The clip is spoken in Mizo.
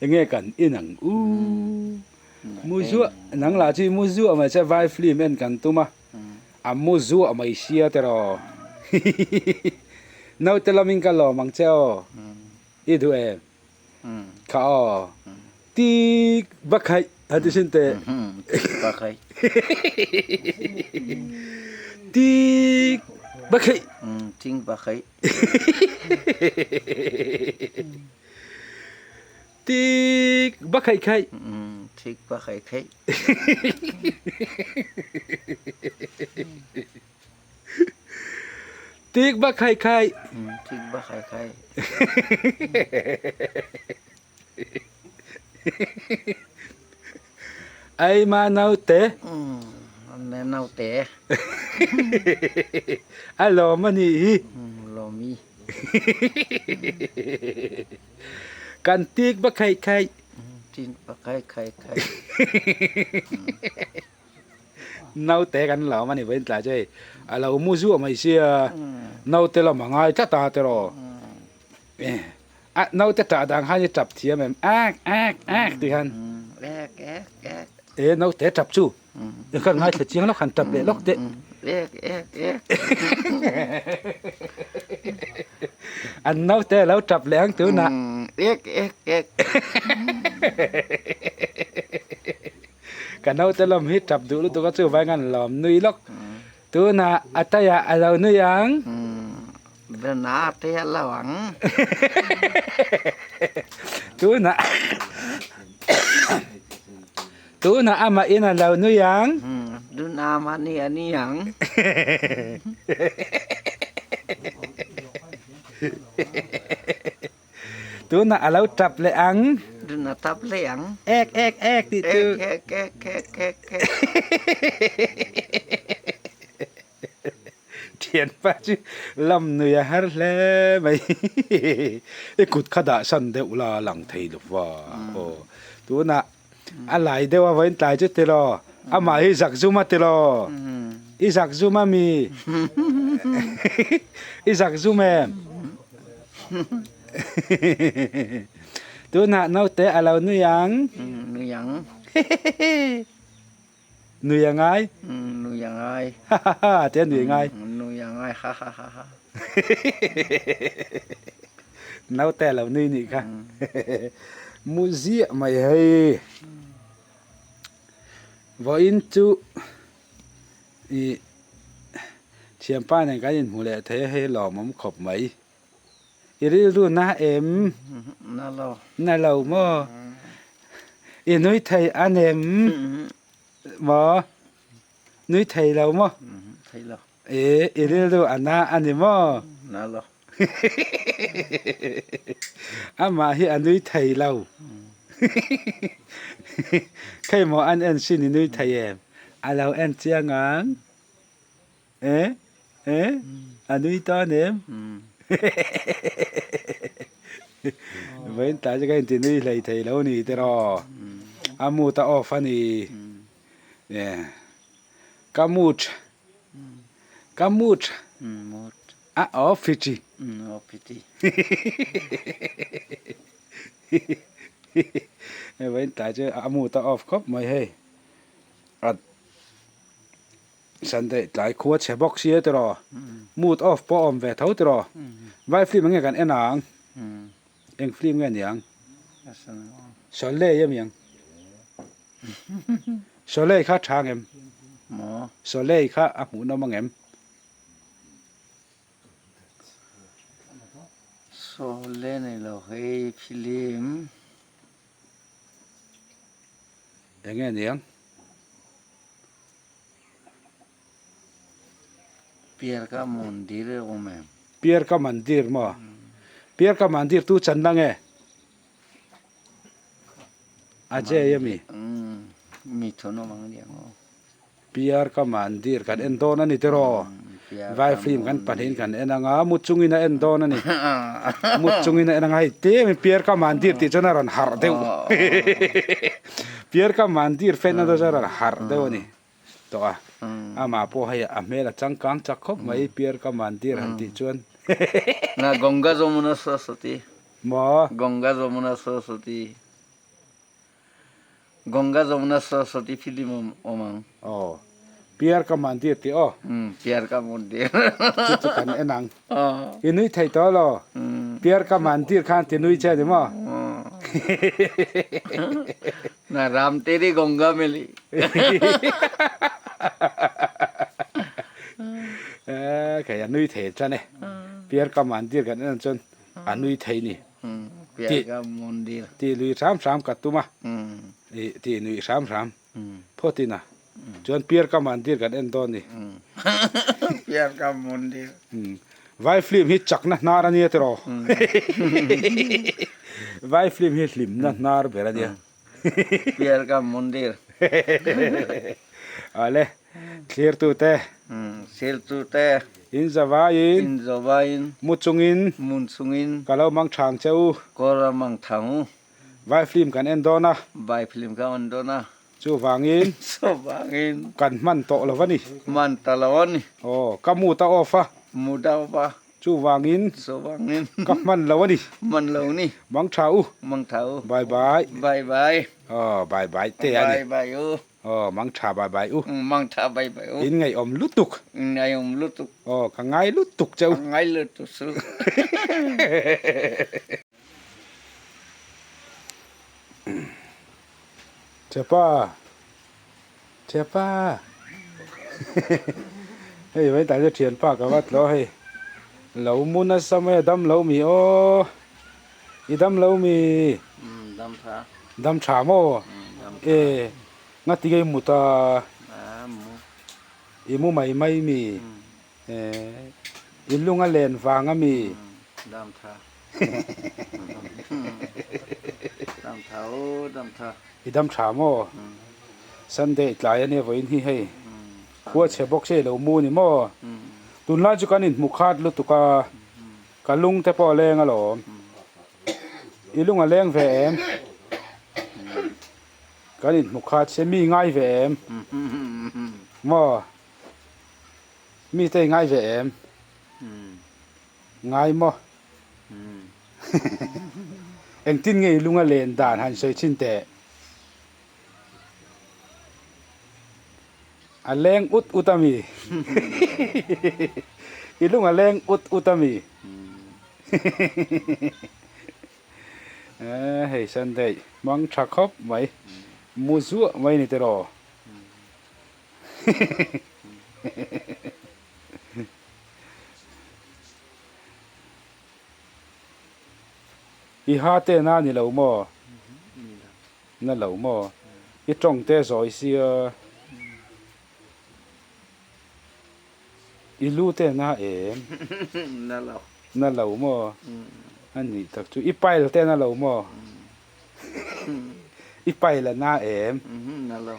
Enge kan in ang u. Mu zuah nang lah chu i mu zuah mai che vai film en kan tum a, a mu zuah mai sia tiraw. Naute lamin ka lawm ang che aw, i duh em? Kha aw. Tik bakhaih han ti sin teh. Tik bakhaih. Tik bakhaih. Ting bakhaih. Tik bakhaih khaih. Tik bakhaih khaih. Tik bakhaih khaih. Tik bakhaih khaih. Ai ma naute. Ne naute. A lawm a nih hi. Lawmi. Kan tik bakhaih khaih. Tik bakhaih khaih khaih. Naute kan lawm a ni vawiin tlai chu hei a lo mu zuah mai sia naute lam a ngai tlat a tiraw a naute tah dan khan i tap thiam em ek ek ek tih khan e naute tap chu ka ngaithla chiang lawk han tap leh lawk teh ek ek ek an naute a lo tap leh ang tunah ek ek ek Ka naute lawm hi tap duh lutuk a chuvang an lawm nui lawk. Tunah a taiah a lo nui ang. Tunah a taiah a lo ang. Tunah Tunah amah in a lo nui ang. Tunah amah nih a nui ang. Tunah a lo tap leh ang. Tunah tap leh ang. Ek ek ek tih chu. Ek ek ek ek ek. Thianpa chu lam nui a har hle mai. I kut kha dah san deuh la a lang thei lo va. Aw tunah a lai deuh a vawiin tlai chu tiraw amah hi zakzum a tiraw i zakzum a mi i zakzum em tunah naute a lo nui ang nui ang nui a ngai nui a ngai ha ha ha te nui a ngai nui a ngai ha ha ha ha Naute a lo nui nih kha mu ziah mai hei vawiin chu ih thianpa nen kan inhmu leh thei a hei lawmawm khawp mai i rilru na em na lo na lo maw i nui thei a nem maw nui thei lo maw thei lo E, i rilru a na a ni maw? Na lo. Amah hi a nui thei lo. Khei maw an en sin i nui thei em? A lo en chiang ang. E, e, a nui tawn em? Vawiin tlai chu ka inti nui hlei thei lo ni tiraw? A mood a off a ni. E. Ka mut ka mut a aw fiti hei vawiin tlai chu a mut a off khawp mai hei a Sunday tlai khua chhe bawk sia tiraw mut off pawh a awm ve tho tiraw vai film enge kan en ang eng film nge niang Sholay a mi ang. Sholay kha tha ang em? Maw? Sholay kha a hmuhnawm ang em? Sholay nei lo hei film. Enge niang? Piar ka mandir e awm em? Piar ka mandir maw? Piar ka mandir tu chan la nge? Ajay ami? Mi thun awm ang nia maw? Piar ka mandir kan en dawn a ni tiraw? Vai film kan pahnihin kan en anga mu chungin a en dawn a ni. Mu chungin a en anga hei tlem in piar ka mandir tih chuan a rawn harh deuh. Piar ka mandir fan a chuan a rawn harh deuh a ni. tawh a, amah pawh hei a hmel a changkang chak khawp mai, Piar ka mandir han tih chuan. Na Ganga Jamuna Saraswati. Maw? Ganga Jamuna Saraswati Ganga Jamuna Saraswati film awm ang. Aw. Pyar ka Mandir tih aw. Umm Pyar ka Mandir. Chu chu kan en ang. I nui thei tawh lo. Pyar ka Mandir khan ti nui che a ni maw? Na Ram Teri Ganga Meli. Kei a nui thei tan e. Pyar ka Mandir kan en ang chuan a nui thei ni. Pyar ka Mandir. Ti lui hram hram ka tum a. Ti nui hram hram. Phawtin a. Chuan Pyar ka Mandir kan en dawn ni. Pyar ka Mandir. Vai film hi chakna hnar a nia tiraw. Vai film hi hlimna hnar ber a nia. Pyar ka Mandir. Ale, thlirtute. Thlirtute. In zavaiin. In zavaiin. Mu chungin. Mun chungin. Ka lo mang thang che u. Ka lo mang thang u. Vai film kan en dawn a. Vai film kan en dawn a. Chuvangin. Chuvangin. Kan hman tawh lo a ni. Hman ta lo a ni. Aw, ka mood a off a. Mood a off a. Chuvangin. Chuvangin. Ka hman lo a ni. Hman lo ni. Mang tha u. Mang tha u. Bye bye. Bye bye. Aw, bye bye te a ni. Bye bye u. Aw, mang tha bye bye u. Mang tha bye bye u. In ngaihawm lutuk. In ngaihawm lutuk. Aw, ka ngai lutuk che u. Ka ngai lutuk chu. Chepa Chepa Hei vai tah hian thianpa ka va tlaw hei lo mu nasa mai a dam lo mi aw i dam lo mi Dam tha Dam tha maw e ngati nge i mut a i mu mai mai mi e i lung a len vang a mi. Dam tha Dam tha aw dam tha. I dam tha maw? Sunday tlai ania vawiin hi hei khua chhe bawk se ilo mu ni maw? Tunlai chu kan inhmu khat lutuk a, ka lung te pawh a leng alawm. I lung a leng ve em? Kan inhmu khat se mi ngai ve em? Maw? Mi te i ngai ve em? Ngai maw? Engtin nge i lunga len dan han sawi thin teh? A leng ut ut a mi? I lung a leng ut ut a mi? Hei Sunday hmang tha khawp mai, mu zuah mai ni tiraw? I ha te na ni lo maw? Na lo maw? I tawng te zawi sia. I lu te na em? Na lo. Na lo maw? A nih tak chu. I pile te na lo maw? I pile a na em? Na lo.